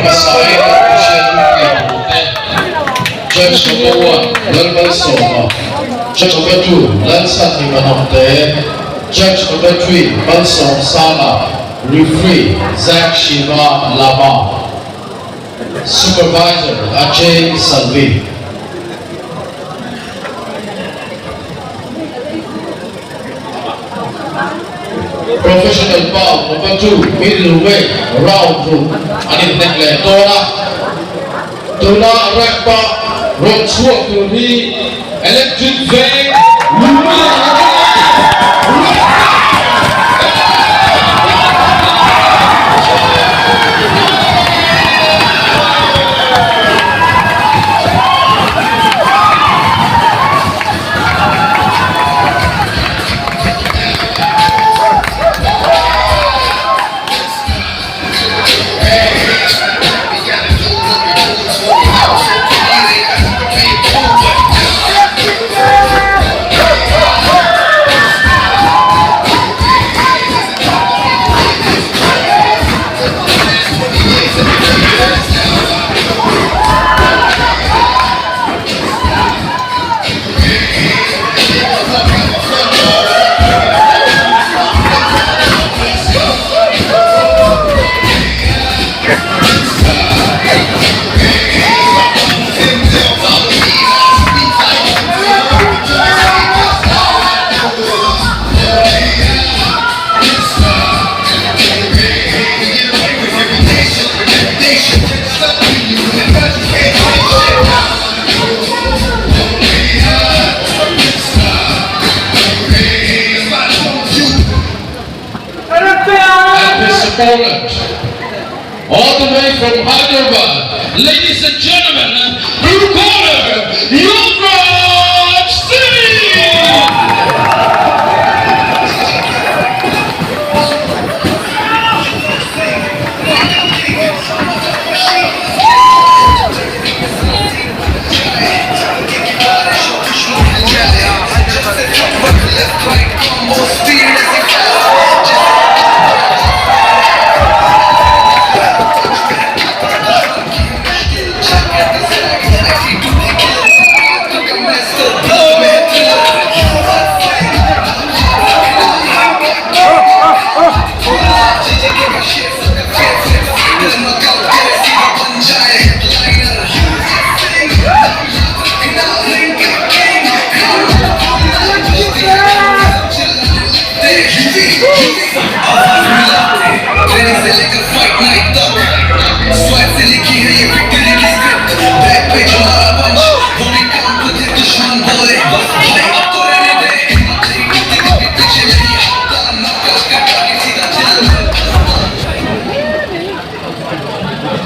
Hmasain official pian tur te, Judge number one Lalmalsawma, Judge number two Lalchhanhima Hnamte, Judge number three Malsawmsanga, Referee Zack Shiva Lama, Supervisor Ajay Salvi. Professional bout number two middleweight round ruk an inhnek leh dawn a, tuna rank-a rawn chhuak tur hi Electric Veng Lunglen a ni a. And his opponent, all the way from Hyderabad, ladies and gentlemen, blue corner, Yuvraj Singh!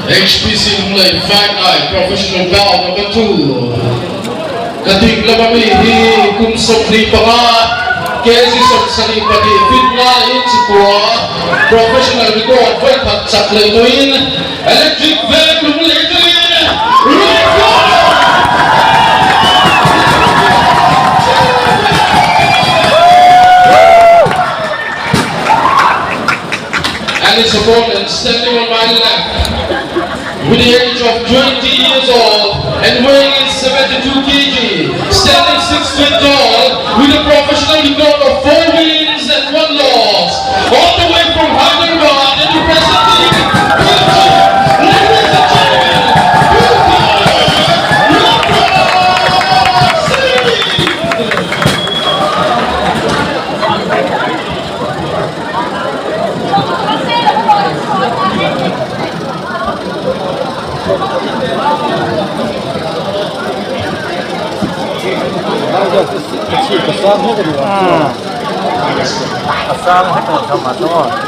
HPC Lunglei Fight Night Professional Bout Number 2 Ka ding lama mi hi kum 25 kg 72 fit laiin chipua professional record vawi khat chak leh tawhin Electric Veng Lunglei telin Red Corner. And his opponent standing on my left with the age of 20 years old and weighing in 72 kg, standing 6 feet tall with a professional record of 4 wins and 1 loss, all the way from Hyderabad and representing Belgium, ladies and gentlemen, blue corner, Yuvraj Singh! Round one.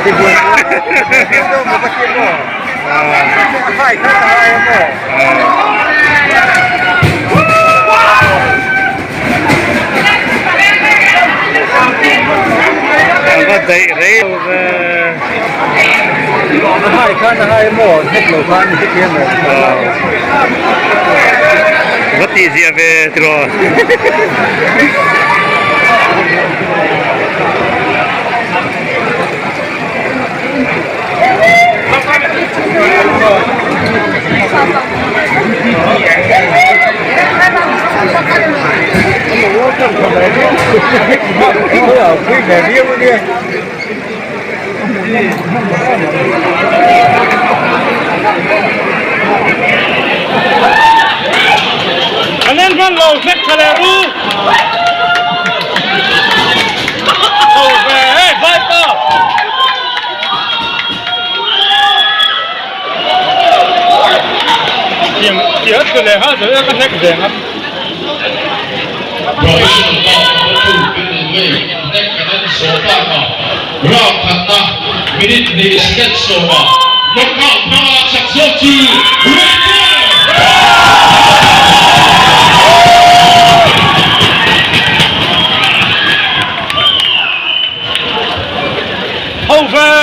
A va daih rei lo ve. Va tih ziah ve tiraw. An en hman lo hlek tha leh ru. Ho ve hei vai pa. Tiang tiang chu leh ha chu ka hlek ve ngam. Professional bout number 2 middleweight hlek kan en zawh bakah round khatna minute hnih second sawmah knockout hmanga chak zawk chu Red Bull! Ho ve!